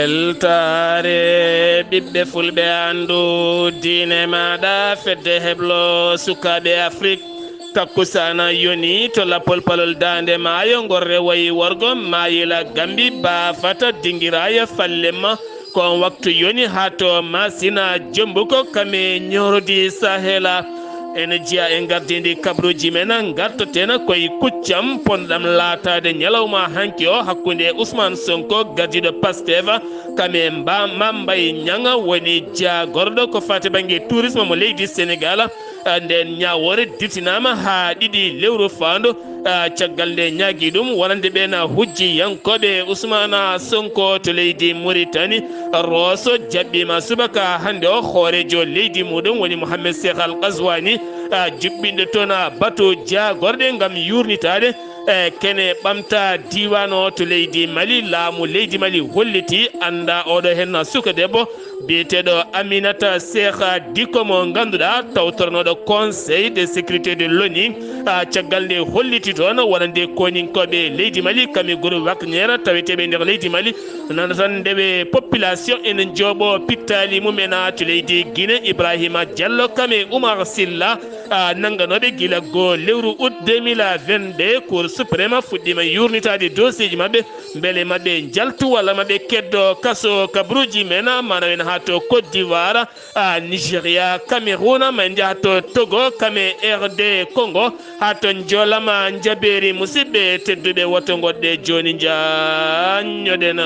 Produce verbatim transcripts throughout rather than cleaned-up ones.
Weltaare ɓiɓɓe fulɓe, anndu diine maaɗa, fedde heblo sukaaɓe Afrik. Takkusaana yoni to lappol palol daande maayo, ngol rewayi worgo maayila Gambi, baafata dingiraaya fallemma. Ko on waktu yoni haa to Masina Jombuko kame ñorodi Sahela. Ene jeya e ngardiindi kabruuji men, ngartoten koye kuccam ponɗam laataade ñalawma hanki o hakkunde Ousmane Sonko, gardiiɗo Pastef, kame Mba-, Mambay Ñaŋ woni jaagorɗo ko faati bannge tourisme mo leydi Senegal. Ah, nden ñaawoore dirtinaama haa ɗiɗi lewru faandu. Ah, caggal nde ñaagi ɗum, wonande ɓeen hujjiyankooɓe Ousmane Sonko to leydi Mauritanie, Rosso jaɓɓiima subaka hannde o hooreejo leydi muɗum woni Mohamed Cheikh Al Ghazouani, ah, juɓɓinɗo toon, ah, bato jaagorɗe ngam yuurnitaade, eh, kene ɓamta diiwaan o to leydi Mali. Laamu leydi Mali holliti annda oɗo heen suka debbo biyeteeɗo Aminata Cheikh Dicko mo ngannduɗaa tawtoronooɗo Conseil de sécurité de l'ONU, ah, caggal nde holliti toon wonande koninkooɓe leydi Mali kame groupe Wagner taweteeɓe nder leydi Mali. Nana tan ndewe population ene jooɓo pittaali mum en to leydi Guinée. Ibrahima Diallo kame Oumar Silla, ah, nannganooɓe gila go lewru août deux mille vingt-deux, Cour suprême fuɗɗiima yuurnitaade dossier ji maɓɓe, mbele maɓe njaltu walla maɓe keddo kaso kabruuji men, mana en haa to Côte d'Ivoire, ah, Nigeria, Cameroun, ma en njaha to Togo, kame R D Congo, haa to Njolama Njabeeri. Musidɓe tedduɓe, woto ngoɗɗe jooni njaanñoɗen.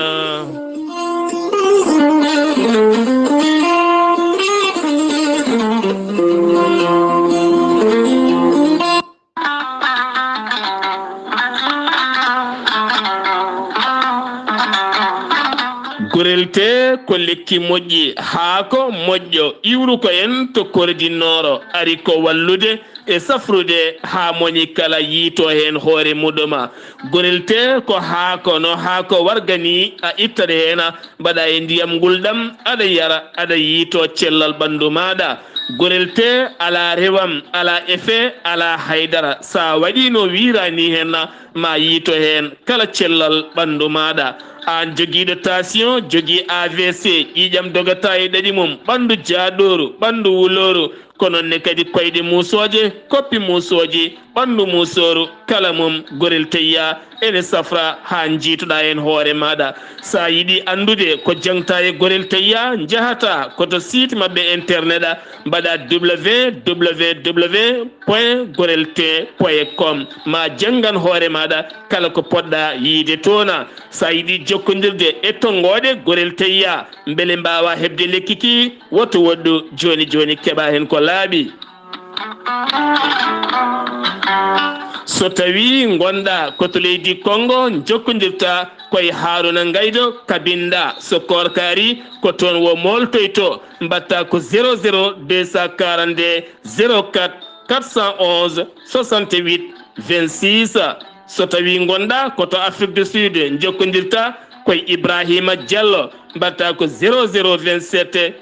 Gorel tee ko lekki moƴƴi, haako moƴƴo, iwru ko en to kordi nooro, ari ko wallude e safrude haa moni kala yiito heen hoore muɗum. Gorel tee ko haako, no haako warga ni, a ittat heen, mbaɗa e ndiyam ngulɗam, aɗa yara, aɗa yiito cellal ɓanndu maaɗa. Gorel tee alaa rewam, alaa effet, alaa haydara. So a waɗii no wiiraa ni heen, ma yiito heen kala cellal ɓanndu maaɗa. Aan jogiiɗo tension, jogii A V C, ƴiiƴam dogata e ɗaɗi mum, ɓanndu jaaɗooru, ɓanndu wulooru, ko noon ne kadi koyɗe muusooje, koppi muusooji, ɓanndu muusooru, kala mum, Gorel Teyya ene safra haa njiitoɗaa heen hoore maaɗa. So a yiɗi anndude ko jaŋta e Gorel Teyya, njahata ko to site maɓɓe internet, mbaɗa W W W point gorel tee point com, ma janngan hoore maaɗa kala ko poɗɗa yiyde toon. So a yiɗi jokkondirde e tonngooɗe Gorel Teyya, mbele mbaawa heɓde lekki ki, woto woɗɗu jooni jooni, keɓa heen ko laaɓi. So tawii ngonɗaa ko to leydi Konngo, njokkondirta koye Haaruna Ngaydo Kabinda. So koorka arii, ko toon o mooltoytoo. Mbaɗta ko zéro zéro deux cent quarante-deux zéro quatre quatre cent onze soixante-huit vingt-six. So tawii ngonɗaa ko to Afrique du Sud, njokkondirta koye Ibrahima Diallo. Mbaɗta ko zéro zéro vingt-sept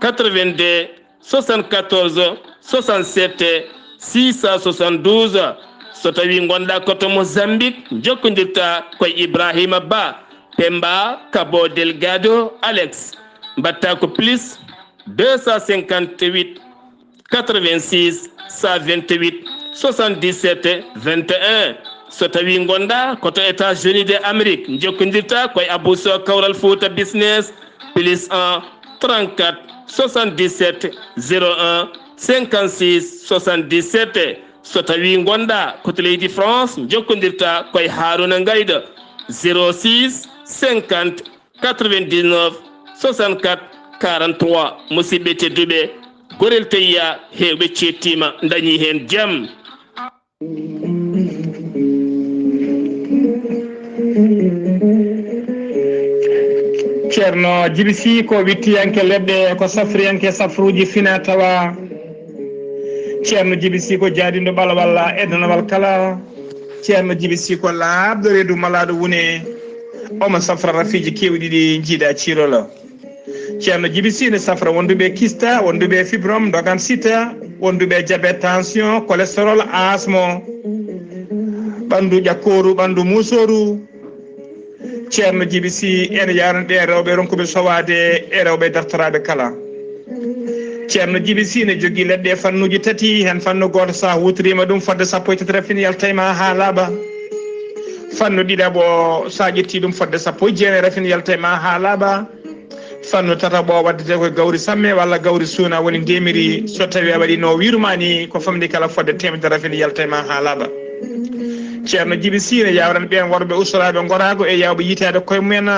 quatre-vingt-deux soixante-quatorze soixante-sept six cent soixante-douze. So tawii ngonɗaa ko to Mozambique, njokkondirta koye Ibrahima Ba, Pemba, Cabo Delgado, Alex. Mbaɗta ko plus deux cent cinquante-huit quatre-vingt-six cent vingt-huit soixante-dix-sept vingt et un. So tawii ngonɗaa ko to États-Unis de Amérique, njokkondirta koye Abou Sow Kawral Fouta Business, plus un trente-quatre soixante-dix-sept zéro un cinquante-six soixante-dix-sept. So tawii ngonɗaa ko to leydi France, njokkondirta koye Haaruna Ngaydo, zéro six cinquante quatre-vingt-dix-neuf soixante-quatre quarante-trois. Musidɓe tedduɓe, Gorel Teyya, heewɓe ceettiima, ndañii heen jam. Ceerno Jibi Sy ko wittiyanke leɗɗe, ko safriyanke safruuji fina tawa. Ceerno Jibi Sy ko jaadinɗo ɓalawal e danawal kala. Ceerno Jibi Sy ko laaɓɗo reedu malaaɗo wune. Omo safra rafiiji keewɗi ɗi njiiɗa ciirolo. Ceerno Jibi Sy ne safra wonduɓe kista, wonduɓe fibrom, dogan sita, wonduɓe diabète, tension, cholestérol, asmo, ɓandu ƴakkooru, ɓandu muusooru. Ceerno Jibi Si, ene yaarani ɓe rewɓe ronkuɓe sowaade e rewɓe dartoraaɓe kala. Ceerno Jibi Si ne jogii leɗɗe e fannuuji tati, heen fannu gooto so a huutoriima ɗum fodde sappo e tati rafin yalta e ma haa laaɓa. Fannu ɗiɗaɓo, so a ƴettii ɗum fodde sappo e jeenayi rafin yalta e ma haa laaɓa. Fannu tataɓo waddetee ko gawri samme walla gawri suuna woni ndemiri, so tawii a waɗii no wiirumaa ni, ko famɗi kala fodde teemedere rafin yalta e ma haa laaɓa. Ceerno Jibi Si ne yaawrani ɓeen worɓe ustoraaɓe ngoraagu e yaawɓe yitaade koye mumen.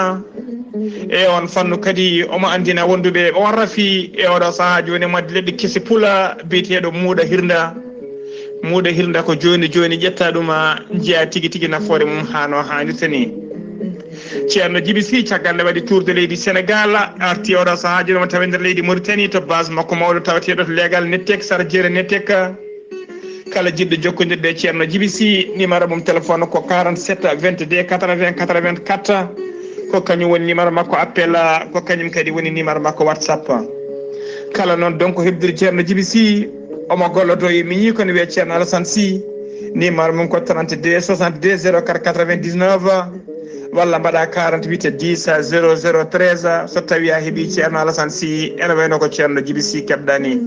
E oon fannu kadi omo anndina wonduɓe oon rafi e oɗo sahaa jooni mo addi leɗɗe kesi pula biyeteeɗo muuɗa hirnda. Muuɗa hirnda ko jooni jooni ƴetta ɗum, a njiya tigi tigi nafoore mum haa no haanirta ni. Ceerno Jibi Si caggal nde waɗi tour de leydi Sénégal, arti oɗo sahaa jooni mo tawi nder leydi Mauritanie to base makko mawɗo tawateeɗo to leegal Nettek, Sara Jeere Nettek. Kala jiɗɗo jokkondirde e Ceerno Jibi Si, numéro mum téléphone ko quarante-sept vingt-deux quatre-vingts quatre-vingt-quatre. Ko kañum woni numéro makko appel, ko kañum kadi woni numéro makko WhatsApp. Kala noon donc heɓdiri Ceerno Jibi Si, omo gollodo e miñi kono wiyee Ceerno Alassane Si. Numéro mum ko trente-deux soixante-deux zéro quatre quatre-vingt-dix-neuf, walla mbaɗa quarante-huit dix zéro zéro treize, so tawii a heɓii Ceerno Alassane Si, ene wayno ko Ceerno Jibi Si keɓɗa ni.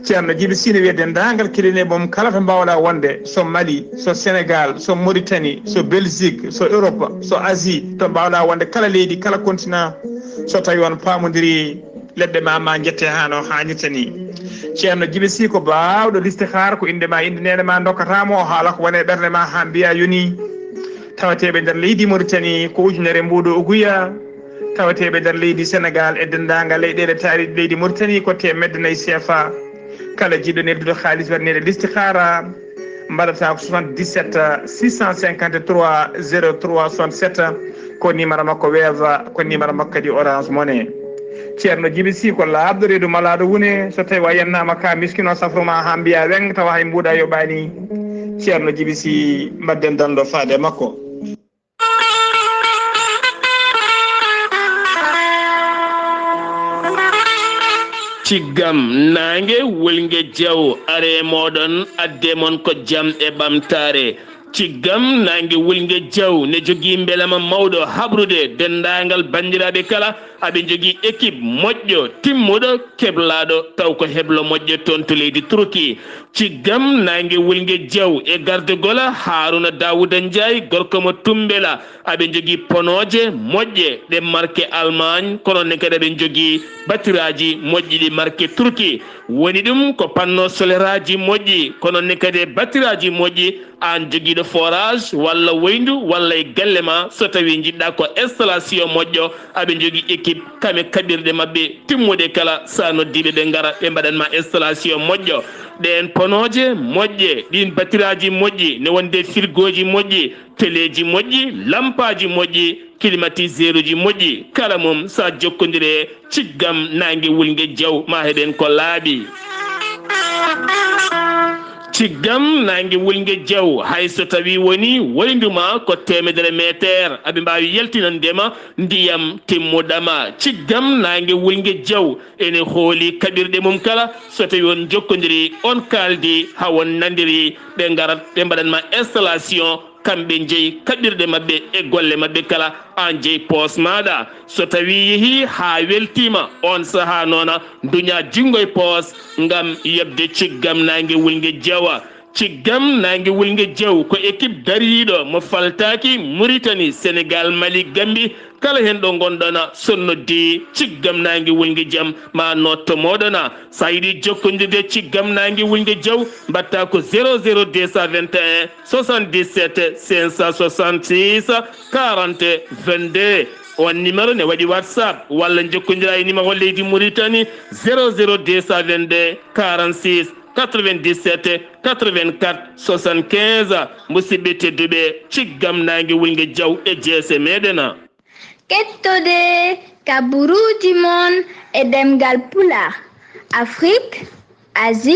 Ceerno Jibi Si ne wiya denndaangal cabinet mum kala to mbaawɗa wonde, so Mali, so Sénégal, so Mauritanie, so Belgique, so Europe, so Asie, to mbaawɗa wonde kala leydi, kala continent, so tawii on paamondirii, leɗɗe ma, ma njette haa no haanirta ni. Ceerno Jibi Si ko baawɗo listihaar, ko innde ma, innde neene ma ndokkata mo, o haala ko woni e ɓernde ma haa mbiya yoni. Tawateeɓe nder leydi Mauritanie ko ujunere mbuuɗu uguya. Tawateeɓe nder leydi Sénégal e denndaangal leyɗeele taariiɗe leydi Mauritanie ko teemedde nayi C F A. Kala jiɗɗo neldude haalis waɗaneede listihaara, mbaɗata ko soixante-dix-sept six cent cinquante-trois zéro trois soixante-sept, ko numéro makko Wave, ko numéro makko kadi Orange Money. Ceerno Jibi Si ko laaɓɗo reedu malaaɗo wune, so tawii a yennaama ka miskino safru ma haa mbiya weng tawa hay mbuuɗa yoɓaani. Ceerno Jibi Si, mbaɗden danndo faade makko. Ciggam naange wulnge jaw are mooɗon adde mon ko jam e ɓamtaare. Ciggam naange wulnge jaw ne jogii mbelema mawɗo haɓrude denndaangal banndiraaɓe kala. Aɓe njogii équipe moƴƴo, timmuɗo, keblaaɗo, taw ko heblo moƴƴo toon to leydi Turki. Ciggam naange wulnge jaw e gardegol Haruna Dawuda Njaay, gorko mo Tumbela. Aɓe njogii ponooje moƴƴe ɗe marque Allemagne, kono ne kadi aɓe njogii batiraaji moƴƴi ɗi marque Turki. Woni ɗum ko panneau soleraaji moƴƴi, kono ne kadi batiraaji moƴƴi. Aan jogiiɗo forage walla woyndu walla e galle ma, so tawii njiɗɗaa ko installation moƴƴo, aɓe njogii équipe kame kaɓirɗe maɓɓe timmuɗe kala. So a noddii ɓe, ɓe ngara, ɓe mbaɗan ma installation moƴƴo. Ɗeen ponooje moƴƴe, ɗiin batiraaji moƴƴi, ne wonde firgooji moƴƴi, teleeji moƴƴi, lampaaji moƴƴi, klimatiseeruji moƴƴi, kala mum so a jokkondire Ciggam naange wulnge jaw, ma heɗen ko laaɓi. Ciggam naange wulnge jaw, hay so tawii woni woyndu ma ko teemedere meeteer, aɓe mbaawi yaltinande ma ndiyam timmuɗama. Ciggam naange wulnge jaw ene hooli kaɓirɗe mum kala, so tawii on njokkondirii, on kaaldii, haa on nandirii, ɓe ngarat, ɓe mbaɗan ma installation, kamɓe njeyi kaɓirɗe maɓɓe e golle maɓɓe kala, aan jeyi poos maaɗa. So tawii yehii haa weltiima, oon sahaa noon nduñaa junngo e poos ngam yoɓde Ciggam naange wulnge jaw. Ciggam naange wulnge jaw ko équipe dariiɗo mo faltaaki Mauritanie, Sénégal, Mali, Gambie, kala heen ɗo ngonɗon, so noddii Ciggam naange wulnge jaw, ma noddo mooɗon. So a yiɗi jokkondirde Ciggam naange wulnge jaw, mbaɗtaa ko zéro zéro deux cent vingt et un soixante-dix-sept cinq cent soixante-six quarante vingt-deux. On numéro ne waɗi WhatsApp walla njokkondiraa e numéro leydi Mauritanie, zéro zéro deux cent vingt-deux quarante-six quatre-vingt-dix-sept quatre-vingt-quatre soixante-quinze. Musidɓe tedduɓe, Ciggam naange wulnge jaw e jeese meeɗen. Kettode kaburuuji mon e ɗemngal Pulaar, Afrik, Asie,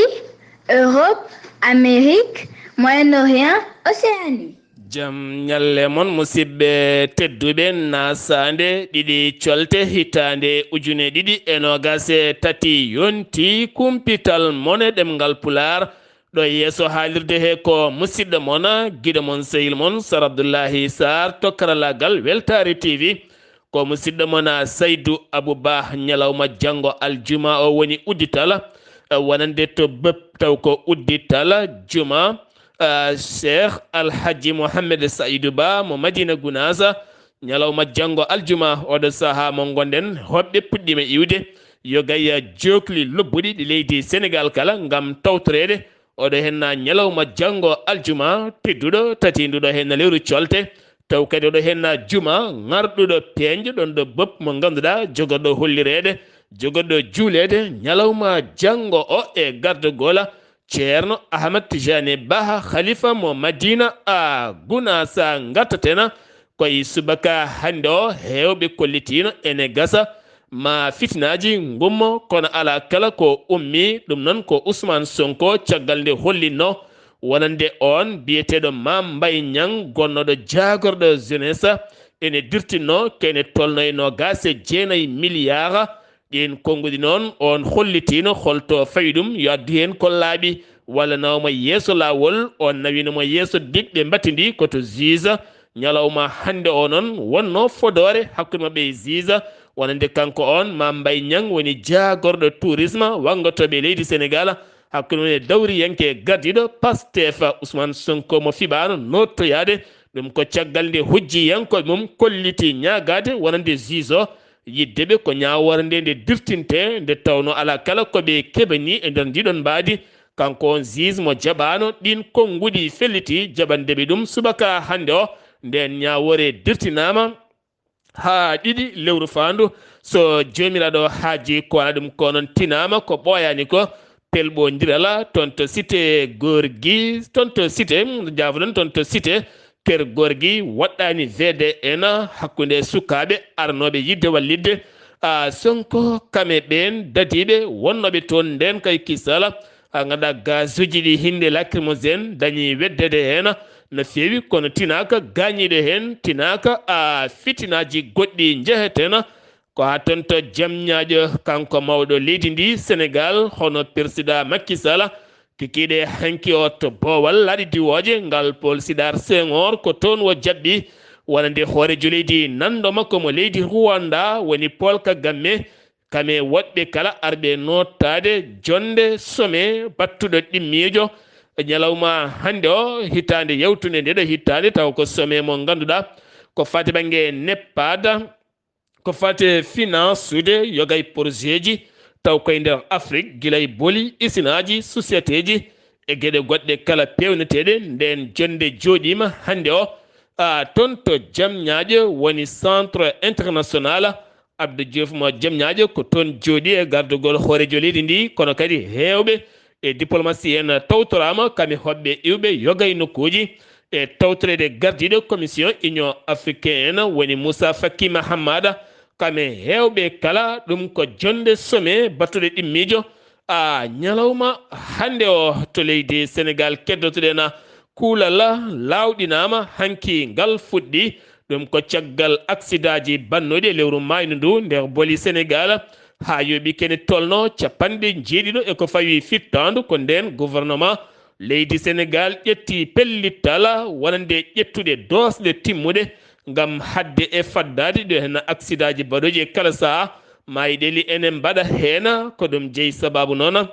Europe, Amérique, Moyen-Orient, Océanie. Jam ñalle mon, musidɓe tedduɓe, nasaande ɗiɗi colte hitaande ujune ɗiɗi e noogas e tati yonti kumpital mon e ɗemngal Pulaar, Ɗo yeeso haalirde he ko musidɗo mon, giɗo mon, sehil mon, Sar Abdullahi Sar to karalagal Weltaare T V. Ko musidɗo mon, Saydu Abu Ba. Ñalawma janngo aljuma o woni uddital, eh, wonande to Bop taw ko uddital juma, eh, Cheikh Alhaji Mohamed Saydu Ba mo Madina Gunaasa. Ñalawma janngo aljuma, oɗo sahaa mo ngonɗen, hoɓɓe puɗɗiima iwde. Yo gayya jookli lobbuɗi ɗi leydi Senegal kala ngam tawtoreede oɗo henna ñalawma janngo aljuma tedduɗo, tatiinduɗo henna lewru colte, taw kadi oɗo henna juma ŋarɗuɗo peeñɗo ɗon ɗo Bop mo ngannduɗaa jogorɗo hollireede, jogorɗo juuleede ñalawma janngo o e gardagol Ceerno Ahmad Tijani Bah, Khalifa mo Madina a Gunaasa ngattatena. Koye subaka hannde o, heewɓe kollitiino ene gasa ma fitinaaji ngummo, kono alaa kala ko ummi. Ɗum noon ko Ousmane Sonko, caggal nde hollinno wonande oon biyeteeɗo Mame Mbaye Niang, gonnooɗo jaagorɗo jeunesse, ene dirtinno kene tolno e noogaas e jeenayi milliard. Ɗiin konnguɗi noon, oon hollitiino holto fawi ɗum, yo addu heen ko laaɓi, walla nawa mo yeeso laawol, oon nawino mo yeeso diɗɗe mbatindi ko to juge. Ñalawma hannde o noon wonno fodoore hakkunde maɓɓe e juge, wonande kanko oon Mame Mbaye Niang woni jaagorɗo tourisme wanngotooɓe e leydi Senegal, hakkunde mum e dawriyanke gardiiɗo Pastef Ousmane Sonko mo fiɓaano noottoyaade. Ɗum ko caggal nde hujjiyankooɓe mum kolliti ñaagaade wonande juge o, yidde ɓe ko ñaawoore nde nde dirtinte, nde tawno alaa kala ko ɓe keɓani e nder ndiɗon mbaadi. Kanko on juge mo jaɓaano ɗiin konnguɗi felliti jaɓande ɓe ɗum subaka hannde o, ndeen ñaawoore dirtinaama haa ɗiɗi lewru faandu. So Joomiraaɗo haaji ko wona ɗum, ko noon tinaama ko ɓooyaani ko pelɓondiral toon to cité Gorgui, toon to cité, jaafoɗon, toon to cité Keur Gorgui, woɗɗaani V D N hakkunde sukaaɓe arnooɓe yiɗde wallitde, a, Sonko, kam e ɓeen dadiiɓe wonnooɓe toon ndeen kay kisal, a, ngannduɗaa gazuuji ɗi hinnde lacrymogène dañi weddeede heen no feewi, kono tinaaka gaañiiɗo heen, tinaaka, a, fitinaaji goɗɗi njeheteena. Ko haa toon to Jamñaaƴo, kanko mawɗo leydi ndi Senegal, hono Persidaa Makki Sala, kikiiɗe hanki o to boowal laaɗe diwooje ngal Paul Sédar Senghor, ko toon o jaɓɓi wonande hooreejo leydi nanndo makko mo leydi Rwanda, woni Paul Kagame, kam e woɗɓe kala arɓe nootaade jonnde sommet battuɗo ɗimmiijo ñalawma hannde o, hitaande yawtunde nde ɗo hitaande, taw ko sommet mo ngannduɗaa ko faati bannge neppaada, ko fate finance suude yogay projet ji, taw koye nder Afrique, gila e boli, isinaaji, société ji e geɗe goɗɗe kala peewneteeɗe. Ndeen jonnde jooɗiima hannde o, a, toon to Jamñaaƴo, woni Centre International Abdou Diouf mo Jamñaaƴo, ko toon jooɗi e gardugol hooreejo leydi ndi, kono kadi heewɓe e diplomasi en tawtoraama, kam e hoɓɓe iwɓe yogay nokkuuji e tawtoreede gardiiɗo Commission Union Africaine, woni Moussa Faki Mahammada, kam e heewɓe kala. Ɗum ko jonnde sommet battuɗo ɗimmiijo, a, ñalawma hannde o to leydi Senegal. Keddotoɗen kuulal laawɗinaama hanki ngal fuɗɗi. Ɗum ko caggal aksidaaji bannooɗi e lewru maaynu ndu nder boli Senegal, haa yooɓi kene tolno capanɗe jeeɗiɗo e ko fawi fittaandu. Ko ndeen gouvernement leydi Senegal ƴetti pellittal wonande ƴettude doosɗe timmuɗe ngam haɗde e faddaade ɗo heen aksidaaji baɗooji e kala sahaa. Maayi ɗeli ene mbaɗa heen, ko ɗum jeyi sabaabu noon,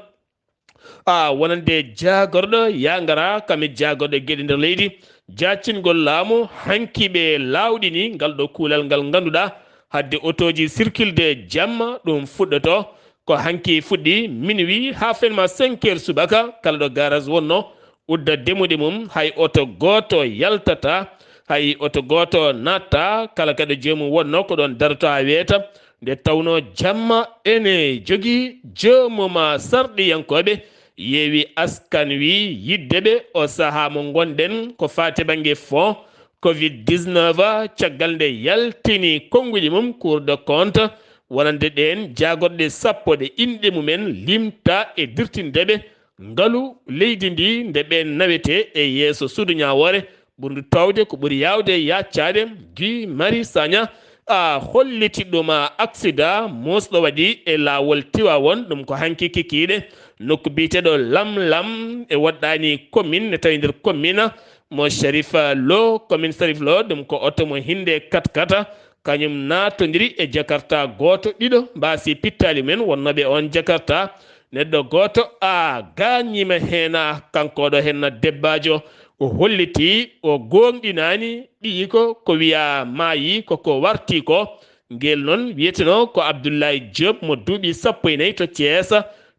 a, wonande jaagorɗo yaangara kam e jaagorɗo geɗe nder leydi, jaacingol laamu hanki ɓe laawɗini ngal ɗo kuulal ngal ngannduɗaa, haɗde otooji sirkilde jamma ɗum fuɗɗoto. Ko hanki fuɗɗi minuit haa fenma cinq heures subaka, kala ɗo garage wonno udda demuɗe mum, hay oto gooto yaltata, hay oto gooto natta, kala kadi joomum wonno ko ɗoon daroto haa weeta. Nde tawno jamma ene jogii joomum sarɗiyankooɓe, yeewi askan wi yiɗde ɓe o sahaa mo ngonɗen ko faati bannge fond covid dix-neuf, caggal nde yaltini konnguɗi mum Cour des comptes, wonande ɗeen jaagorɗe sappo ɗe inɗe mumen limta e dirtinde ɓe ngalu leydi ndi nde ɓeen nawete e yeeso suudu ñaawoore ɓurndu toowde ko ɓuri yaawde yaaccaade. Guy Marius Sagna a holliti ɗum aksida muusɗo waɗi e laawol Tiwaawoon, ɗum ko hanki kikiiɗe nokku biyeteeɗo Lam Lam e woɗɗaani commune, ne tawi nder commune mo Sharif Lo, commune Sharif Lo, ɗum ko oto mo hinde katkata, kañum naatondiri e Jakarta gooto, ɗiɗo mbaasi pittaali men wonnooɓe on Jakarta. Neɗɗo gooto a gaañiima heen, kanko ɗo heen debbaajo, o hollitii o goongɗinaani ɓiyi ko, ko wiya maayi, ko ko warti ko. Ngel noon wiyetenoo ko Abdoulaye Diop mo duuɓi sappo e nayi to Thiès,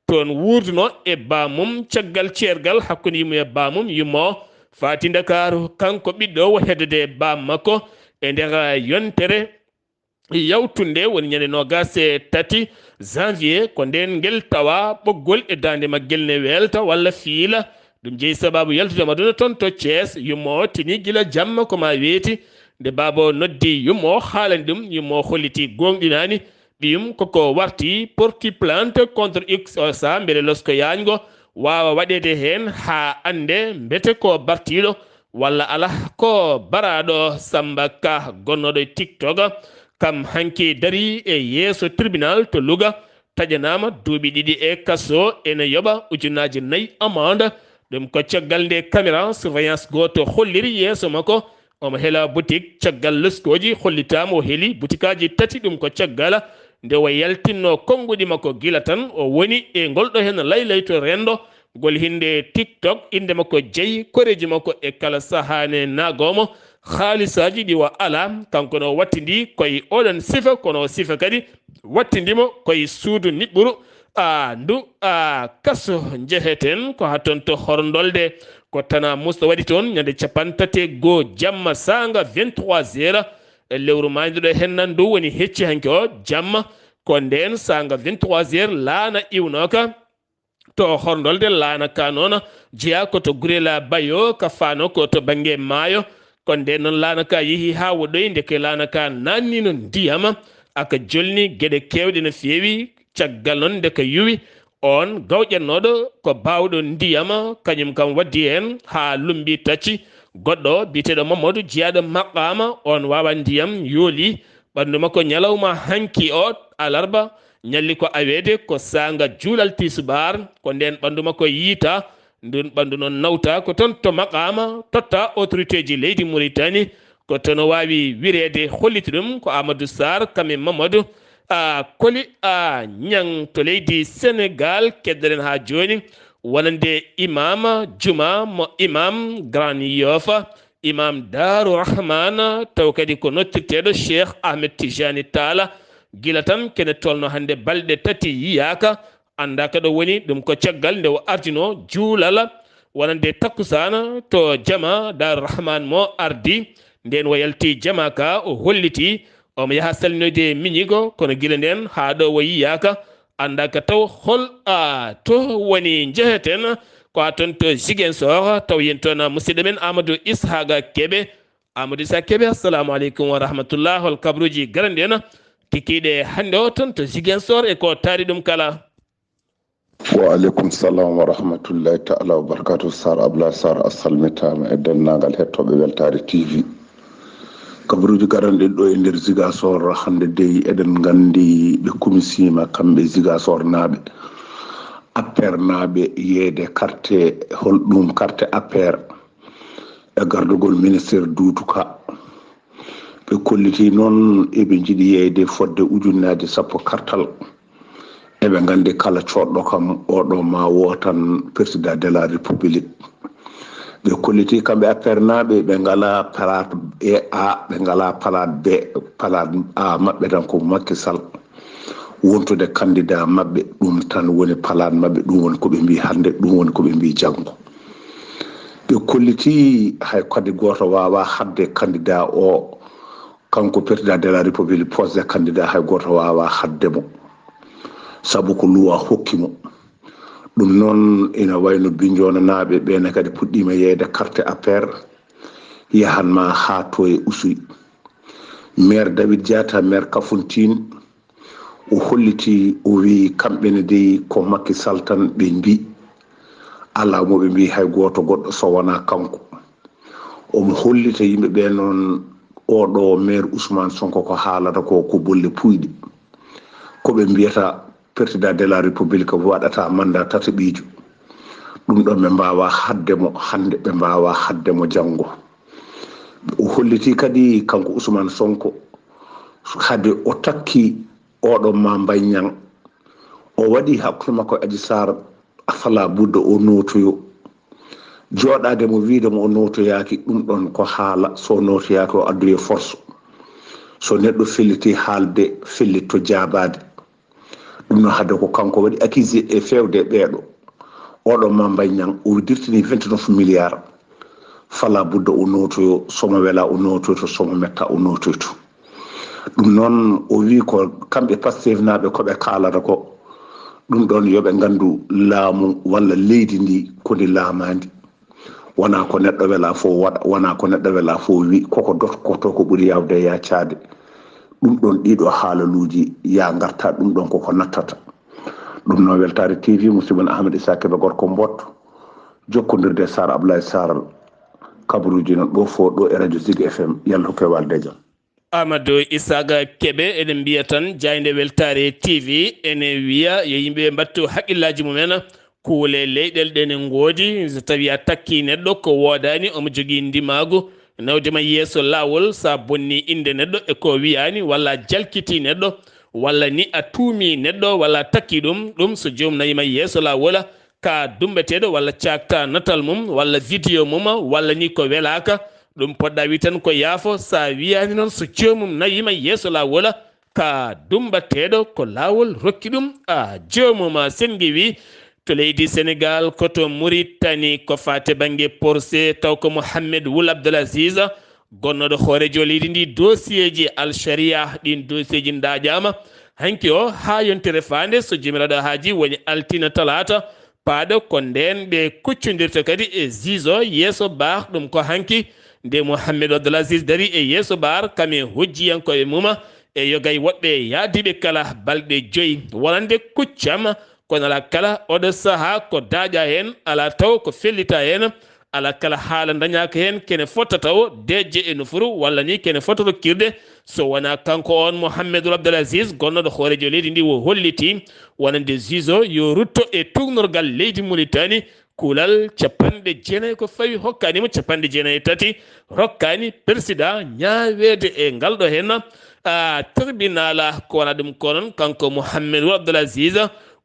toon wuurduno e baamum caggal ceergal hakkunde yummo e baamum. Yummo faati Ndakaaru, kanko ɓiɗɗo o heddode baam makko e nder yontere yawtunde, woni ñande noogaas e tati janvier. Ko ndeen ngel tawa ɓoggol e daande maggel ne weelta walla fiila. Ɗum jeyi sabaabu yaltude Maduna toon to Thiès. Yummo o tini gila jamma ko ma weeti. Nde baaba o noddi yummo o haalani ɗum, yummo o holliti goongɗinaani. Ɓiyum koko warti porti plainte contre X O S A, mbele losko yaajngo waawa waɗeede heen haa annde mbete ko bartiiɗo walla alaa ko baraaɗo. Samba Ka gonnooɗo e TikTok, kam hanki darii e yeeso tribunal to Louga, taƴanaama duuɓi ɗiɗi e kaso, ene yoɓa ujunnaaje nayi amande. Ɗum ko caggal nde caméra surveillance gooto holliri yeeso makko. Omo hela boutique, caggal leskooji hollitaama o heli boutikaaji tati. Ɗum ko caggal nde o yaltinno konnguɗi makko. Gila tan o woni e ngol ɗo heen laylayto renndo ngol hinde TikTok. Innde makko jeyi, koreeji makko e kala sahaa ne naagoomo. Haalisaaji ɗi o alaa, kanko no wattindi koye oɗon sifa, kono o sifa kadi wattindimo koye suudu niɓɓuru. A ndu a kaso njeheten ko haa toon to Horndolde, ko tana musto waɗi toon ñande capanɗe tati e goo jamma saanga vingt-trois heures. E lewru maayduɗo heen nan ndu woni hecci hanki o jamma. Ko ndeen saanga vingt-trois heures laana iwnooka to Horndolde. Laana ka noon jeyaa ko to Gurela Bayo, ka faano ko to bannge maayo. Ko ndeen noon laana ka yehi haa woɗɗoyi, ndeke laana ka naannino ndiyam, aka jolni geɗe keewɗe no feewi. Caggal noon nde ka yuwi, oon gawƴannooɗo ko baawɗo ndiyam, kañum kam waddi heen haa lumbi tacci. Goɗɗo biyeteeɗo Mamadou, jeyaaɗo maqaama, oon waawa ndiyam yooli ɓanndu makko ñalawma hanki o alarba, ñalli ko aweede ko saanga juulal tisubaar. Ko ndeen ɓanndu makko yiyta, ndun ɓanndu noon nawta ko toon to maqaama, totta autorité ji leydi Mauritanie. Ko toon o waawi wireede, holliti ɗum ko Amadou Sarr, kam e Mamadou a Koli a Ñang to leydi Sénégal. Keddoɗen haa jooni wonande imam juma mo imam Grand Yoff, imam Daaru Rahman, taw kadi ko nottirteeɗo Cheikh Ahmed Tijani Talla. Gila tan kene tolno hannde balɗe tati yiyaaka, annda ka ɗo woni. Ɗum ko caggal nde o ardino juulal wonande takkusaan to jama Daaru Rahman mo ardi. Ndeen o yalti jama ka, o holliti omo yaha salminoyde miñigo, kono gila ndeen haa ɗo o yiyaaka, annda ka taw hol a to woni njeheten. Ko haa toon to Ziguinchor, taw yen toon musidɗo men Amadou Ishaga Kebe. Amadou Ishaga Kebe, assalamu aleykum wa rahmatullah. Hol kabruuji garandi en kikiiɗe hannde o toon to Ziguinchor e ko taari ɗum kala? Wa aleykum salam wa rahmatullahi taala wa barakatuh. Sar Abla Sar, a salmitaama e denndaangal hettooɓe Weltaare T V. Kabaruuji garanɗi ɗo e nder Ziguinchor hannde dey, eɗen nganndi ɓe kumisiima kamɓe Ziguinchor naaɓe, Apper naaɓe, yeeyde carte, hol ɗum carte Apper, e gardugol ministére Doudou Ka. Ɓe kolliti noon eɓe njiɗi yeeyde fodde ujunnaaje sappo kartal. Eɓe nganndi kala coodɗo kam, oɗo ma wootan Président de la République. Ɓe kolliti kamɓe Apper naaɓe, ɓe ngalaa palaat A, ɓe ngalaa palaat B. Palaat A maɓɓe tan ko Macky Sall wontude candidat maɓɓe. Ɗum tan woni palaat maɓɓe, ɗum woni ko ɓe mbii hannde, ɗum woni ko ɓe mbii janngo. Ɓe kolliti hay kadi gooto waawaa haɗde candidat o, kanko Président de la République, posé candidat, hay gooto waawaa haɗde mo, sabu ko luwa hokki mo. Ɗum noon ina wayno Bignona naaɓe ɓeene kadi puɗɗiima yeeyde carte Apper, yahan ma haa to e Oussouye. Maire David Diatta, maire Kafountine, o holliti, o wii kamɓe ne dey ko Macky Sall tan ɓe mbii, alaa mo ɓe mbii hay gooto goɗɗo so wonaa kanko. Omo hollita yimɓe ɓe noon, oɗo maire Ousmane Sonko ko haalata ko, ko bolle puyɗe. Ko ɓe mbiyata Président de la République waɗata mandat tataɓiijo. Ɗum ɗon ɓe mbaawaa haɗde mo hannde, ɓe mbaawaa haɗde mo janngo. O hollitii kadi kanko Ousmane Sonko, hade o takki oɗo Mame Mbaye Niang, o waɗi hakkunde makko e Adji Sarr, fala budda o nootoyo. Jooɗaade mo, wiide mo o nootoyaaki, ɗum ɗon ko haala, so nootoyaaki o addoye force. So neɗɗo felliti haalde, fellitto jaabaade. Ɗum no hade ko kanko waɗi accusé e feewde e ɓeeɗo. Oɗo Mame Mbaye Niang, o dirtini vingt-neuf milliards. Fala budda o nootoyo, somo wela o nootoyo, to somo metta o nootoyo to. Ɗum noon, o wi ko kamɓe Pastef naaɓe ko ɓe kaalata ko, ɗum ɗon yo ɓe nganndu laamu walla leydi ndi ko ndi laamaandi. Wona ko neɗɗo wela fof waɗa, wona ko neɗɗo wela fof wi, koko dotkoto ko ɓuri yawde e yaccaade. Ɗum ɗon, ɗiɗo haalaluuji, ya ngarta, ɗum ɗon koko nattata. Ɗum noon, Weltaare T V, musidɓe men Ahmed Issa Kébé, gorko Mbot, jokkondirde e Sar Ablaye Sar, kabaruuji noon ɗo fof, ɗo e Radio Zik F M, yalla ko e walde e jam. Amadou Isaaga Kebe, eɗen mbiya tan jaaynde Weltaare T V ene wiya yo yimɓe mbattu haqqillaaji mumen, kuule leyɗel ɗe ne ngoodi, so tawii a takkii neɗɗo ko woodaani, omo jogii ndimaagu nawde ma yeeso laawol, so a bonnii innde neɗɗo e ko wiyaani, walla a jalkitii neɗɗo, walla ni a tuumii neɗɗo, walla a takkii ɗum, ɗum so joom nawii ma yeeso laawol, ka dumbateeɗo walla caakta natal mum walla video mum walla ni ko welaaka, ɗum poɗɗa wi tan ko yaafo. Sa wiyaani noon so joomum nawii ma yeeso laawol, ka dumbateeɗo ko laawol rokki ɗum. A joomum a sengi wi to leydi Senegal, ko to Muritani, ko faate bannge porse, taw ko Mohammed Wul Abdul Aziz, gonnooɗo hooreejo leydi ndi, dosieji alsharia, ɗin dosieji ndaaƴaama hanki o haa yontere faande, so Joomiraaɗo haaji, woni altine, talaata, paaɗo. Ko ndeen ɓe kuccondirta kadi e zizo yeeso bar, ɗum ko hanki nde Mohammed Abdul Aziz dari e yeeso bar, kam e hojjiyankooɓe mum e yoga e woɗɓe yaadiiɓe kala balɗe joyi. Wonande kuccam, kono alaa kala oɗo sahaa ko daaƴa heen, alaa taw ko fellita heen, alaa kala haala dañaaka heen, kene fotta taw deeƴde e nofuru walla ni kene fotta rokkirde. So wonaa kanko oon Mohammed Abdul Aziz, gonnooɗo hooreejo leydi ndi, o hollitii wonande zizo yo rutto e tuugnorgal leydi Muritani, kuulal capanɗe jeenayi ko fawi hokkaani mo, capanɗe jeenayi e tati rokkaani persidaa ñaaweede e ngal ɗo heen, a, tribunal. Ko wonaa ɗum ko noon, kanko Mohammed Abdul Aziz,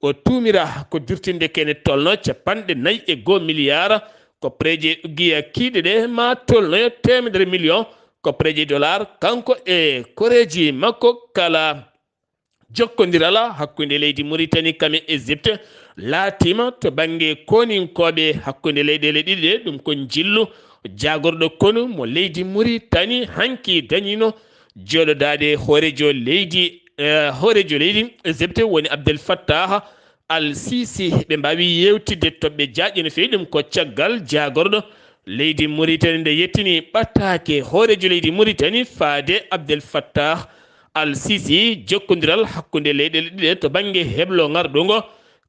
o tuumira ko dirtinde kene tolno capanɗe nayi e goo miliyaar, ko pereeje uggiya kiiɗe ɗe ma tolnoyo teemedere miliyon, ko pereeje dollar, kanko e koreeji makko kala. Jokkondiral hakkunde leydi Muritani kam e Égypte laatiima to bannge kooninkooɓe hakkunde leyɗeele ɗiɗi ɗe, ɗum ko njillu jaagorɗo konu mo leydi Muritani hanki dañiino jooɗodaade hooreejo leydi, eh, hooreejo leydi Égypte woni Abdel Fattah Al Sisi. Ɓe mbaawi yeewtidde toɓɓe jaaƴe no feewi, ɗum ko caggal jaagorɗo leydi Muritani nde yettini ɓataake hooreejo leydi Muritani faade Abdel Fattah Al Sisi, jokkondiral hakkunde leyɗeele ɗiɗe to bannge heblo ŋarɗungo,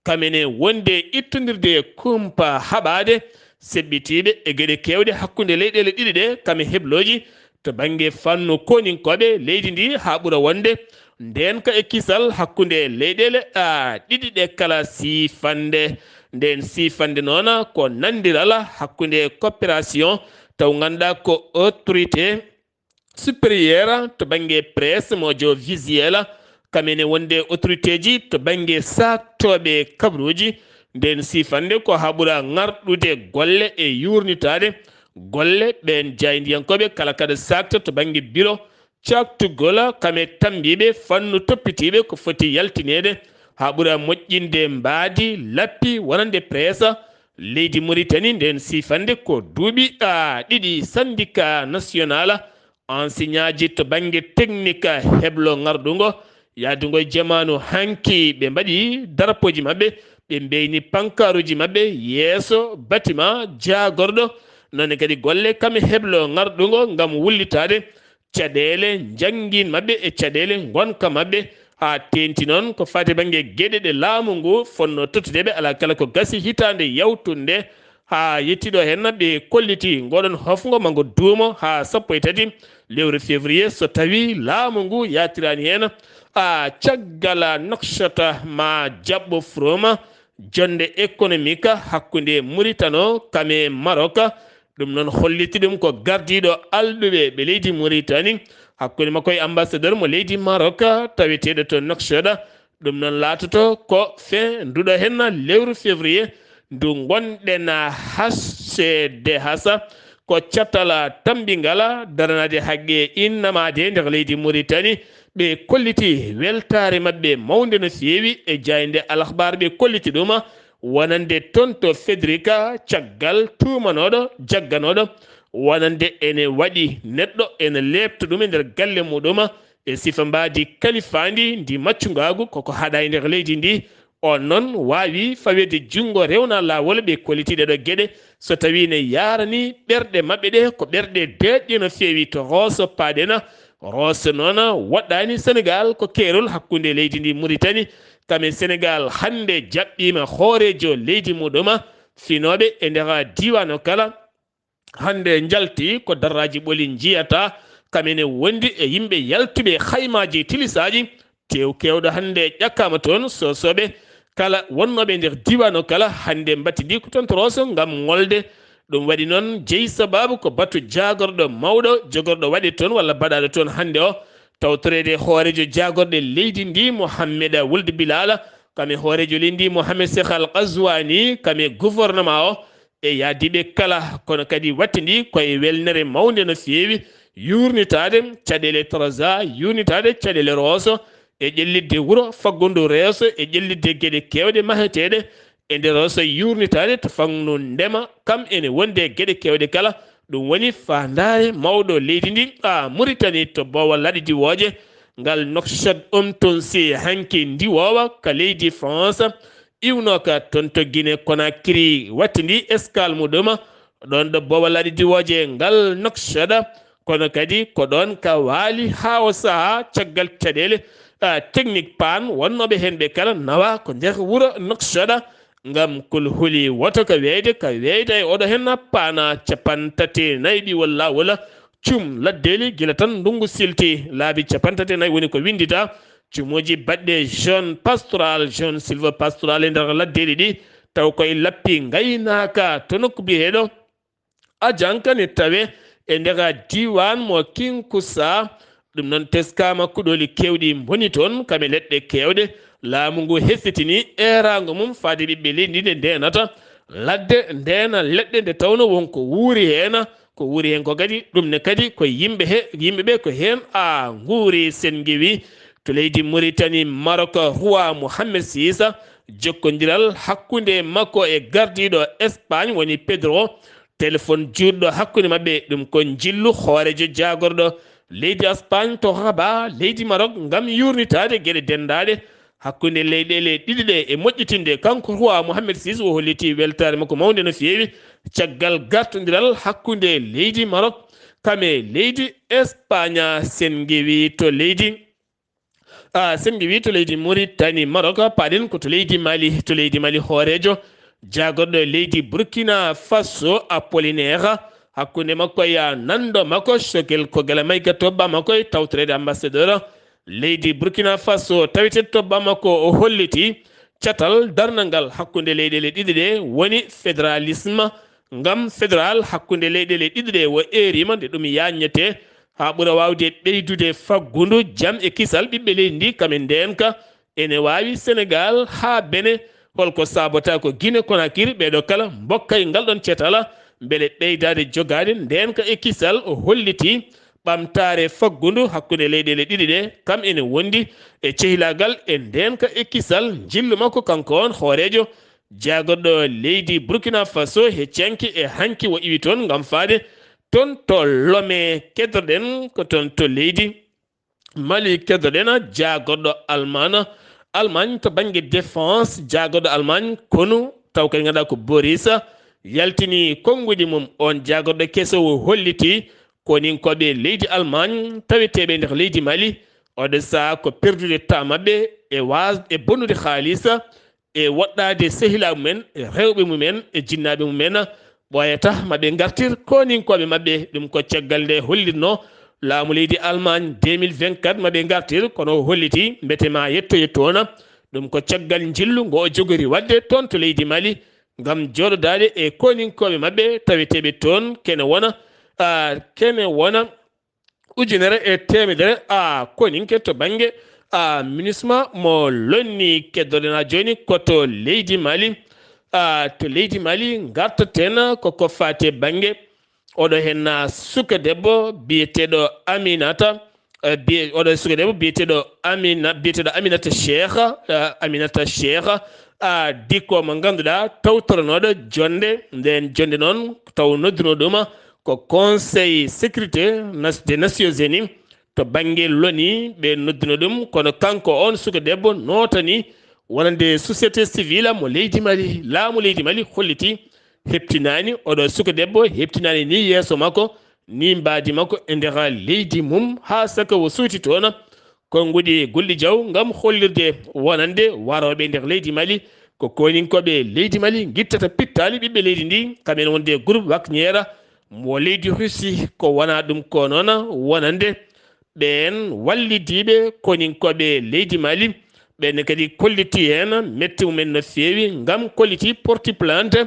kam ene wonde ittondirde kumpa haɓaade seɓɓitiiɓe e geɗe keewɗe hakkunde leyɗeele ɗiɗi ɗe, kam e heblooji to bannge fannu kooninkooɓe leydi ndi, haa ɓura wonde ndeenka e kisal hakkunde leyɗeele, a, ɗiɗi ɗe kala siifannde. Ndeen siifannde noon ko nanndiral hakkunde coopération, taw ngannduɗaa ko autorité supérieur to bannge presse mo audiovisuel, kam ene wonde autoritéji to bannge saaktooɓe kabaruuji. Ndeen siifannde ko haa ɓura ŋarɗude golle e yuurnitaade golle ɓeen jaayndiyankooɓe kala kaɗa saakta to bannge biro caaktugol kam e tammbiiɓe fannu toppitiiɓe ko foti yaltineede haa ɓura moƴƴinde mbaadi lappi wonande presse leydi Muritani. Ndeen siifannde ko duuɓi, a, ɗiɗi syndicat national enseignantji to bannge technique heblo ŋarɗungo yaadungo e jamaanu hanki, ɓe mbaɗi darapooji maɓɓe, ɓe mbeyni pankaaruuji maɓɓe yeeso bâtiment jaagorɗo. Noon ne kadi golle kam e heblo ŋarɗungo ngam wullitaade caɗeele njanngiin maɓɓe e caɗeele ngonka maɓɓe, haa teeŋti noon ko faati bannge geɗe ɗe laamu ngu fotnoo tottude ɓe, alaa kala ko gasi hitaande yawtunde. Haa yettii ɗo heen, ɓe kollitii ngoɗon hofngo ma ngo duumo haa sappo e tati lewru février, so tawii laamu ngu yaatiraani heen a caggal a nokshata ma jaɓɓo froma jonde économique hakkunde Muritano kame Maroc. Ɗum noon holliti ɗum ko gardiiɗo alɗuɓe ɓe leydi Muritani hakkunde makko e ambassadeur mo leydi Maroc taweteeɗo to Nokshota. Ɗum noon laatoto ko fe nduɗo henna lewru février ndu ngonɗen hasede hasa ko cattala tambingala daranaade haqqe innamaade nder leydi Muritani. Ɓe kolliti weltaare maɓɓe mawnde no feewi e jaaynde Al Akhbar. Ɓe kolliti ɗum wonande toon to Fedrika caggal tuumanooɗo jagganooɗo wonande ene waɗi neɗɗo ene leepta ɗum e nder galle muɗum e sifa mbaadi kalifaandi ndi maccungaagu koko haɗa e nder leydi ndi. On noon waawi faweede junngo rewna laawol ɓe kolliti ɗeɗo geɗe so tawi ne yaarani ɓerɗe maɓɓe ɗe ko ɓerɗe deeƴɗe no feewi to Rooso paaɗena. Rooso noon woɗɗaani Senegaal ko keerol hakkunde leydi ndi Muritani. Kame Senegaal hannde jaɓɓiima hooreejo leydi muɗum finooɓe e nder diiwaan o kala. Hannde njalti ko darraaji ɓoli njiyata kam ene wondi e yimɓe yaltuɓe haymaaji tilisaaji. Tew keewɗo hannde ƴakkaama toon soosooɓe kala wonnooɓe nder diiwaan o kala hannde mbattidi ko toon to Rooso ngam ŋolde. Ɗum waɗi noon jeyi sabaabu ko batu jaagorɗo mawɗo jogorɗo waɗi toon walla baɗaaɗo toon hannde o tawtoreede hooreejo jaagorɗe leydi ndi Mohammed Wuld Bilala kame hooreejo leydi ndi Mohammed Cheikh Al Qazwani kame gouvernement o e yaadiiɓe kala, kono kadi wattindi ko e welnere mawnde no feewi, yuurnitaade caɗeele Trarza, yuurnitaade caɗeele Rooso, e ƴellitde wuro faggundu Rooso, e ƴellitde geɗe keewɗe maheteeɗe e nder Rooso, yuurnitaade to fannu ndema, kam ene wondi e geɗe keewɗe kala. Ɗum woni faandaare mawɗo leydi ndi, a Muritani to boowa laaɗe diwooje, ngal Nouakchott omtonsi hanki ndiwoowa ka leydi France, iwnooka toon to Guinée Conakry, wattindi escale muɗum ɗoon ɗo boowa laaɗe diwooje ngal Nouakchott, kono kadi ko ɗoon ka waali haa o sahaa caggal caɗeele, a, technique paan wonnooɓe heen ɓe kala nawa ko nder wuro Nouakchott ngam kulhuli woto ka weeyde, ka weeyda e oɗo heen paana capanɗe tati e nayi ɗi walla walla cum laddeeli gila tan ndunngu silti laabi capanɗe tati e nayi woni ko winndita. Cumuuji baɗɗe jaune pastoral, jaune sylvo pastoral e nder laddeeli ɗi, taw koye lappi ngaynaaka to nokku biyeteeɗo Ajanka ne tawe e nder diiwaan mo Kinkusa. Ɗum noon teskaama kuɗooli keewɗi mboni toon, kame leɗɗe keewɗe. Laamu ngu hesitini eeraango mum faade ɓiɓɓe leydi nde ndeenata ladde, ndeena leɗɗe nde tawno won ko wuuri heen, ko wuuri heen ko kadi, ɗum ne kadi ko yimɓe he, yimɓe ɓe ko heen a nguuri. Sen ngewi to leydi Muritani, Marok, Roi Mohammed six, jokkondiral hakkunde makko e gardiiɗo Espagne woni Pedro. Telefon juutɗo hakkunde maɓɓe, ɗum ko njillu hooreejo jaagorɗo leydi Espagne to Rabat, leydi Marok, ngam yuurnitaade geɗe denndaaɗe hakkunde leyɗeele ɗiɗi ɗe e moƴƴitinde. Kanko Roi Mohammed six o holliti weltaare makko mawnde no feewi caggal gartondiral hakkunde leydi Marok kame leydi Espagne. Sen ngewi to leydi, a, sen ngewi to leydi Muritani, Marok, paaɗen ko to leydi Mali. To leydi Mali, hooreejo jaagorɗo leydi Burkina Faso, Apollinaire, hakkunde makko e nanndo makko Choguel Kogala Maïga to Bamako e tawtoreede ambassadeur leydi Burkina Faso taweteeɗo to Bamako, o holliti catal darnal ngal hakkunde leyɗeele ɗiɗi ɗe woni fédéralisme, ngam fédéral hakkunde leyɗeele ɗiɗi ɗe o eeriima nde ɗum yaajnetee haa ɓura waawde ɓeydude faggundu, jam e kisal ɓiɓɓe leydi ndi. Kame ndeenka ene waawi Senegaal haa Bene. Holko saabata ko Guinée Conakry ɓeeɗo kala mbokka e ngal ɗoon catal mbele ɓeydaade jogaade ndeenka e kisal? O holliti ɓamtaare faggundu hakkunde leyɗeele ɗiɗi ɗe, kam ene wondi e cehilaagal e ndeenka e kisal. Njillu makko kanko on hooreejo jaagorɗo leydi Burkina Faso he canki e hanki o iwi toon ngam faade toon to Lomé. Keddoɗen ko toon to leydi Mali, keddoɗen jaagorɗo Almaana, Almaañ to bannge défense, jaagorɗo Almaañ konu taw kadi ngannduɗaa ko Boris yaltini konnguɗi mum. On jaagorɗo keso o holliti koninkooɓe leydi Almaañ taweteeɓe nder leydi Mali, oɗo sahaa ko perdude taa maɓɓe e waas-, e bonnude haalisa, e woɗɗaade sehilaaɓe mumen, e rewɓe mumen, e jinnaaɓe mumen, ɓooyata ma ɓe ngartir koninkooɓe maɓɓe. Ɗum ko caggal nde hollitnoo laamu leydi Allemagne deux mille vingt-quatre maɓe ngartir, kono o holliti mbete ma yetto yetto ona. Ɗum ko caggal njillu ngo o jogori waɗde toon to leydi Mali ngam jooɗodaade e koninkooɓe maɓɓe taweteeɓe toon kene wona, ah, kene wona ujunere e teemedere, ah, koninke to bannge, ah, MINUSMA mo lonni keddoɗen haa jooni ko to leydi Mali. Ah, to leydi Mali ngartaten ko ko faati e bannge oɗo heen, ah, suka debbo biyeteeɗo Aminata, eh, biye-, oɗo suka debbo biyeteeɗo Amina-, biyeteeɗo Aminata Cheikh, eh, Aminata Cheikh, ah, dikko mo ngannduɗaa tawtoronooɗo jonnde, ndeen jonnde noon taw nodduno ɗum ko Conseil Sécurité Nas-, des Nations Unies, to bannge loni ɓe nodduno ɗum, kono kanko on suka debbo nootani wonande société civile mo leydi Mali, laamu leydi Mali holliti heptinaani, oɗo suka debbo heptinaani ni yeeso makko, ni mbaadi makko e nder leydi mum, haa saka o suuti toon konnguɗi Gulɗi Jaw ngam hollirde wonande warooɓe nder leydi Mali ko koninkooɓe leydi Mali ngittata pittaali ɓiɓɓe leydi ndi, kamen wonde groupe Wagner mo leydi Russie. Ko wona ɗum ko noon wonande ɓeen wallidiiɓe koninkooɓe leydi Mali, ɓeen kadi kolliti heen metti mumen no feewi, ngam kolliti porti plainte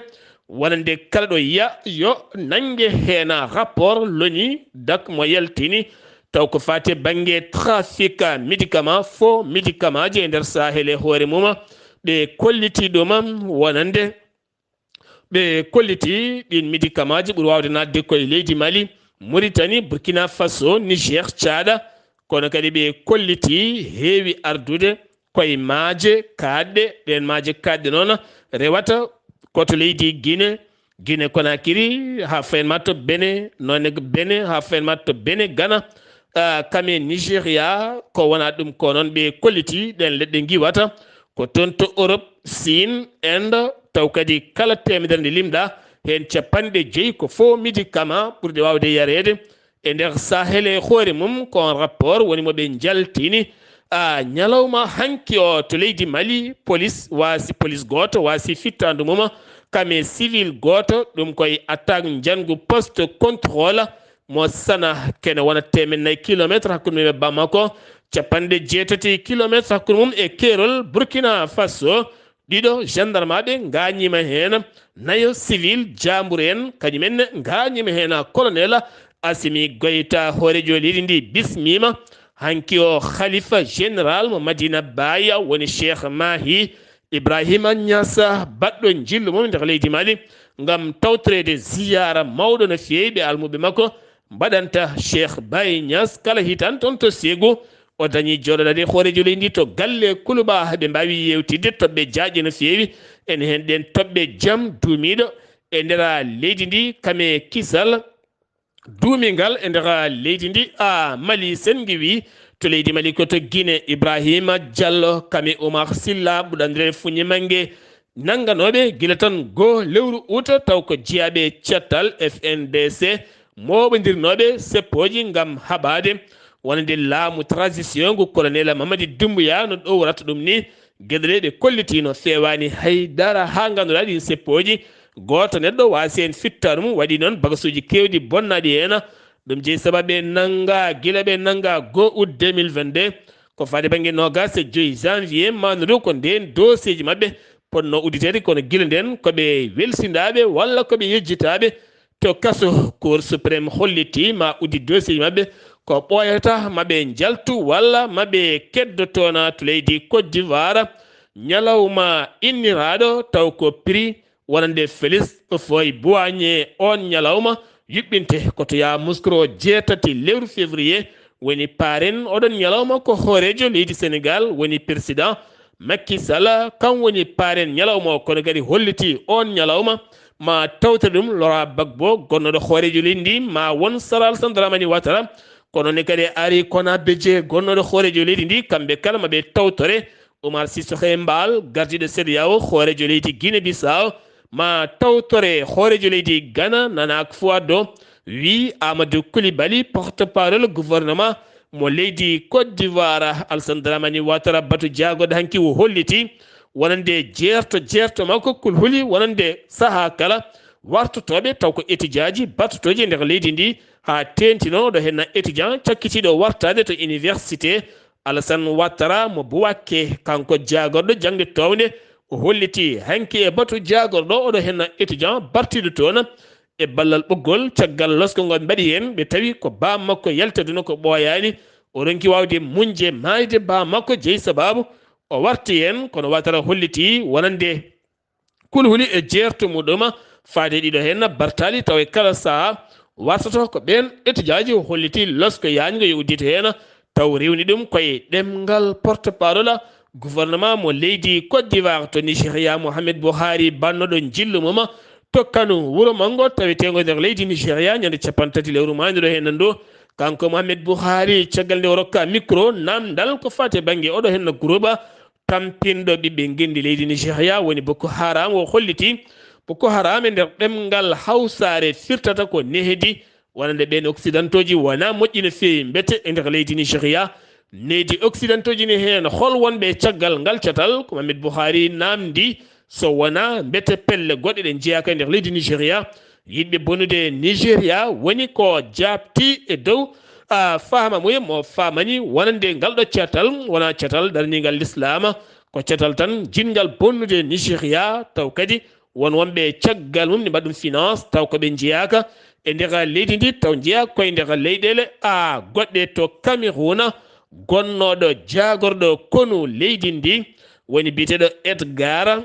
wonande kala ɗo yiya yo nannge heen rapport loni dak mo yaltini, taw ko faati e bannge trafic médicament, faux médicament ji e nder Sahel e hoore mum, ɓe kolliti ɗum wonande ɓe kolliti ɗin médicament ji ɓuri waawde naatde koye leydi Mali, Mauritanie, Burkina Faso, Niger, Tchad, kono kadi ɓe kolliti heewi ardude koye maaje kaaɗɗe. Ɗeen maaje kaaɗɗe noon rewata ko to leydi Guinée, Guinée Conakry, haa fayen ma to Bénin, noon ne Bénin, haa fayen ma to Bénin, Ghana, ah, kam e Nigeria, ko wona ɗum ko noon ɓe kolliti ɗeen leɗɗe ngiwata ko toon to Europe, Siin, Inde, taw kadi kala teemedere nde limɗa, heen capanɗe joyi ko faux médicament ɓurɗe waawde yareede e nder Sahel e hoore mum. Ko on rapport woni mo ɓe njaltini, a, ñalawma hanki o to leydi Mali, police waasi, police gooto waasi fittaandu mum, kam e civil gooto, ɗum koye attaque njanngu poste contrôle mo Sana, kene wona teemeɗɗe nayi kilometre hakkunde mum e Bamako, capanɗe jeetati kilometre hakkunde mum e keerol Burkina Faso. Ɗiɗo gendarmeaɓe ngaañiima heen, nayo civil jaambur en, kañum en ngaañiima heen. Colonel Assimi Goïta, hooreejo leydi ndi, bismiima hanki o khalifa général mo Madina Baye, woni Cheikh Mahi Ibrahima Niass, baɗɗo njillu mum nder leydi Mali, ngam tawtoreede ziyaara mawɗo no feewi ɓe almuɓe makko mbaɗanta Cheikh Baye Niass kala hitan toon to Ségou. O dañi jooɗodaade hooreejo leydi ndi to galle Kuluba, ɓe mbaawi yeewtidde toɓɓe jaajɗe no feewi, ene heen ɗeen toɓɓe jam duumiiɗo e nder leydi ndi, kam e kisal duumingal e nder leydi ndi. A, Mali, sen ngiwi to leydi Mali ko to Guinée, Ibrahima Diallo kam e Oumar Silla ɓurɗo anndireede Fuñi Mange, nannganooɓe gila tan goo lewru ut, taw ko jeyaaɓe cettal F N D C mooɓondirnooɓe seppooji ngam haɓaade wonande laamu transition ngu colonel Mamadi Doumbouya no ɗowrata ɗum ni. Geɗe ɗe ɓe kollitiino feewaani hay dara haa ngannduɗaa ɗiin seppooji. Gooto neɗɗo waasi heen fittaandu mum, waɗi noon bagasuuji keewɗi bonnaaɗi heen. Ɗum jeyi sababu ɓe nannga, gila ɓe nannga goo ut deux mille vingt-deux, ko faade bannge noogaas e joy janvier, maandu ko ndeen doosieeji maɓɓe potno udditeede, kono gila ndeen ko ɓe welsindaaɓe walla ko ɓe yejjitaaɓe to kaso. Cour suprême holliti ma uddi doosieeji maɓɓe, ko ɓooyata ma ɓe njaltu walla ma ɓe keddo toon to leydi Côte d'Ivoire. Ñalawma inniraaɗo taw ko prix wonande Félix Houphouët-Boigny, oon ñalawma yuɓɓinte ko to Yamoussoukro jeetati lewru février, woni paaren oɗon ñalawma ko hooreejo leydi Sénégal, woni président Macky Sall, kam woni paaren ñalawma o, kono kadi holliti oon ñalawma ma tawtore ɗum Laurent Gbagbo, gonnooɗo hooreejo leydi ndi, ma won Sara Alassane Dramane Ouattara, kono ne kadi Henri Konan Bédié, gonnooɗo hooreejo leydi ndi, kamɓe kala ma ɓe tawtore. Oumar Sissoko Embaló, gardiiɗo CEDEAO, hooreejo leydi Guinée Bissau, ma tawtore hooreejo leydi Ghana, Nana Akufo-Addo, wi Amadou Coulibaly, porte-parole gouvernement mo leydi Côte d'Ivoire, Alassane Dramane Ouattara, batu jaagoɗo hanki o holliti wonande jeerto, jeerto makko kulhuli wonande sahaa kala wartotooɓe taw ko étudiant ji battotooji e nder leydi ndi, haa teentino ɗo henna étudiant cakkitiiɗo wartaade to université, Alassane Ouattara mo Bouaké. Kanko jaagorɗo jaŋde toownde, o holliti hanki e batu jaagorɗo oɗo henna étudiant bartiiɗo toon e ballal ɓoggol. Caggal losko ngo ɓe mbaɗi heen, ɓe tawi ko baa makko yaltaduno ko ɓooyaani. O ronki waawde muñde maayde baa makko, jeyi sabaabu o warti heen, kono Ouattara holliti wonande kulhuli e jeerto muɗum faade ɗiɗo heen bartaali, taw e kala sahaa wartoto ko ɓeen étudiant ji. O holliti losko yaajngo yo uddito heen, taw rewni ɗum koye ɗemngal porte-parole gouvernement mo leydi Côte d'Ivoire to Nigeria, Mohamed Buhari, bannoɗo njillu mum to Kano, wuro manngo taweteengo nder leydi Nigeria, ñande capanɗe tati lewru maayndo ɗo heen ndu. Kanko Mohamed Buhari, caggal nde o rokka micro, namdal ko faati e bannge oɗo heen groupe tampinɗo ɓiɓɓe ngenndi leydi Nigeria, woni Boko Haram. O holliti Boko Haram e nder ɗemngal Hawsaare firtata ko nehdi, wonande ɓeen occidentaux ji wonaa moƴƴi no feewi. Mbete e nder leydi Nigeria, nehdi occidentaux ji ne heen, hol wonɓe e caggal ngal catal? Ko Mohamed Buhari namndi, so wonaa mbete pelle goɗɗe ɗe njeyaaka e nder leydi Nigeria. Yiɗɓe bonnude Nigeria woni ko jaabti e dow, a, faama muye mo faamani wonande ngal ɗo catal wonaa catal daraniingal lislaama, ko catal tan jiɗngal bonnude Nigeria, taw kadi won wonɓe caggal mum ne mbaɗa ɗum finance, taw ko ɓe njeyaaka e nder leydi ndi, taw njeyaa koye nder leyɗeele, a, goɗɗe to Cameroun. Gonnooɗo jaagorɗo konu leydi ndi woni biyeteeɗo Edgar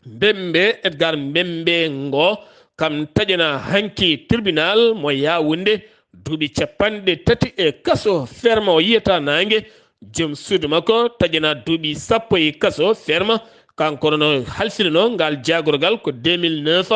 Mbembe, Edgar Mbembe ngo, kam taƴana hanki tribunal mo Yaoundé duuɓi capanɗe tati e kaso ferme, o yiyata naange. Joom suudu makko taƴana duuɓi sappo e kaso ferme. Kanko no halfinanoo ngal jaagorgal ko deux mille neuf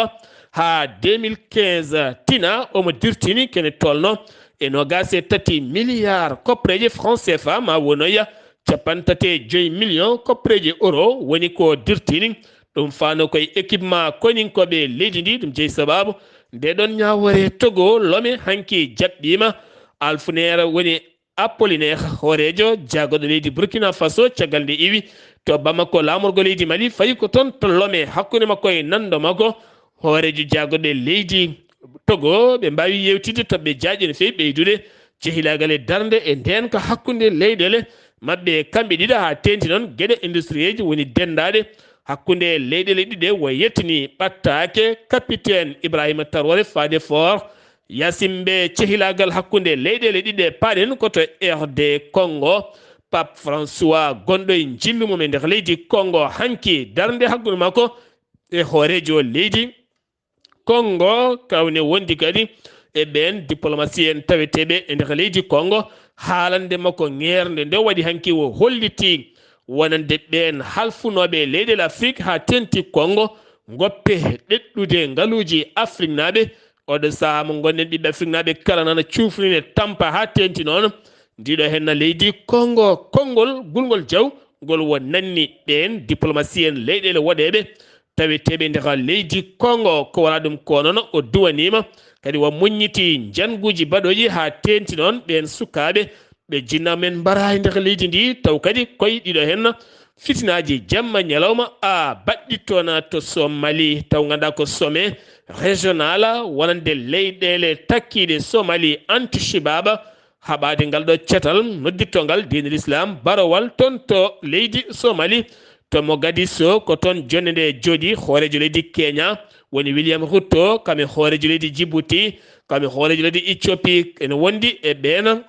haa deux mille quinze. Tina omo dirtini kene tolno e noogaas e tati milliard koppareeje franc C F A, ma wonoya capanɗe tati e joy million koppareeje euro woni ko dirtini. Ɗum faano koye équipement koninkooɓe leydi ndi. Ɗum jeyi sabaabu nde ɗon ñaawoore Togo Lome hanki jaɓɓiima. Alfuneere woni Apollinaire, hooreejo jaagorɗo leydi Burkina Faso, caggal nde iwi to Bamako laamorgo leydi Mali, fayi ko toon to Lome hakkunde makko e nanndo makko. Hooreejo jaagorɗe leydi Togo, ɓe mbaawi yeewtidde toɓɓe jaajɗe no feewi ɓeydude cehilaagal e darnde e ndeenka hakkunde leyɗeele maɓɓe kamɓe ɗiɗo, haa teenti noon geɗe industrieeji woni denndaaɗe hakkunde leyɗeele ɗiɗe. Wo yettini ɓattaake capitaine Ibrahima Traoré faade fort yaasimɓe cehilaagal hakkunde leyɗeele ɗiɗe. Paaɗen ko to R D Congo, Pape François gonɗo e njillu mum e nder leydi Congo, hanki darnde hakkunde makko e hooreejo leydi Congo, kawne wondi kadi e ɓeen diplomatien taweteeɓe e nder leydi Congo. Haalande makko ŋeernde nde waɗi hanki, o holliti wonande ɓeen halfunooɓe leyɗeele Afrik haa teenti Congo, ngoppe ɗeɗɗude ngaluuji Afriknaaɓe. Oɗo sahaa mo ngonɗen, ɓiɓɓe Afriknaaɓe kala nana cuufni ne tampa haa teenti noon. Ndiɗo henna leydi Congo, konngol gulngol jaw ngol wo nanni ɓeen diplomatien leyɗeele woɗeeɓe taweteeɓe nder leydi Congo. Ko wala ɗum ko noon, o duwaniima kadi, o muññiti njannguuji baɗooji haa teenti noon ɓeen sukaaɓe ɓe jinna men mbara e nder leydi ndi, taw kadi koye ɗiɗo henna fitinaaji jamma ñalawma a baɗɗi toon to Somali, taw nganndaa ko sommet régional wonande leyɗeele takkiiɗe Somali anti-Shebab. Haɓaade ngal ɗo catal noddittongal diine l'islam barowal toon to leydi Somali, to Mogadiscio, ko toon jonnde nde jooɗi hooreejo leydi Kenya woni William Ruto, kam e hooreejo leydi Djibouti, kam e hooreejo leydi Ethiopie, ene wondi e ɓeen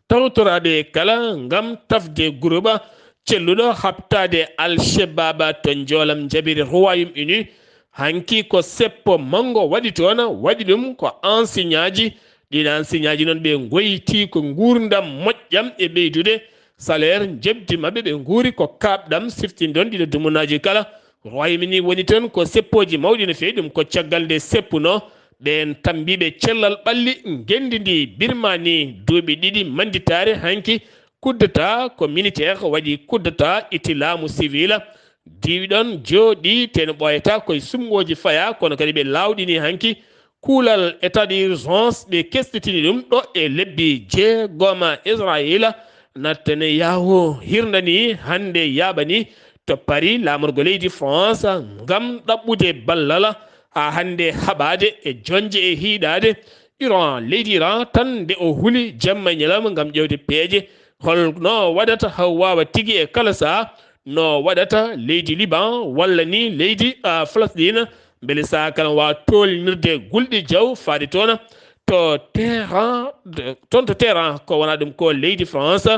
tawtoraaɓe kala ngam tafde guruɓa celluɗo haɓtaade Al-Shebaba to njoolam njabiri Royaume Uni. Hanki ko seppo manngo waɗi toon, waɗi ɗum ko ansiñaaji. Ɗiin ansiñaaji noon ɓe ngoyti ko nguurndam moƴƴam e ɓeydude salaire njebdi maɓɓe, ɓe nguuri ko kaaɓɗam. Siftindon ɗiɗo dumunaaji kala, Royaume Uni woni toon ko seppooji mawɗi no feewi. Ɗum ko caggal nde seppuno ɓeen tambiiɓe cellal ɓalli ngenndi ndi Birmani duuɓi ɗiɗi mannditaare. Hanki coup d'État, ko militaire waɗi coup d'État, itti laamu civil. Diiwi ɗon jooɗi, te no ɓooyata koye suɓngooji faya, kono kadi ɓe laawɗini hanki kuulal état d'urgence, ɓe kesɗitini ɗum ɗo e lebbi jeegoma. Israila Netanyahu hirnani hannde yaaɓani to Paris laamorgo leydi France ngam ɗaɓɓude ballal haa hannde haɓaade e joñde e hiiɗaade Iran, leydi Iran tan nde o huli jamma e ñalawma ngam ƴeewde peeje hol no waɗata haa waawa tigi e kala sahaa no waɗata leydi Liban walla ni leydi, ah, Falasɗiina, mbele sahaa kala waawa tolnirde gulɗi jaw faade toon to Teheran, toon to Teheran, ko wonaa ɗum ko leydi France.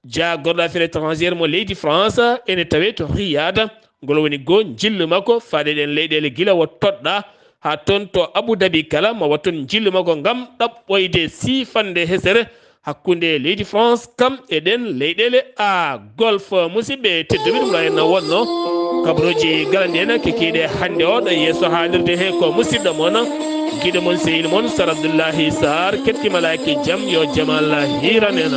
Jaagorɗo affaire étrangère mo leydi France ene tawee to Riyad. Ngol woni goo njillu makko faade ɗeen leyɗeele gila o toɗɗaa haa toon to Abu Dhabi kala, ma waɗ toon njillu makko ngam ɗaɓɓoyde siifande hesere hakkunde leydi France kam e ɗeen leyɗeele a Golf. Musidɓe tedduɓe, ɗum ɗo henna wonno kabaruuji galanɗi en kekiiɗe hannde o ɗo yeeso haalirde he ko musidɗo mon, giɗo mon, sehil mon Sar Abdoullahi Sarr. Keɗki malaaki jam yo jam Allah hiiran en.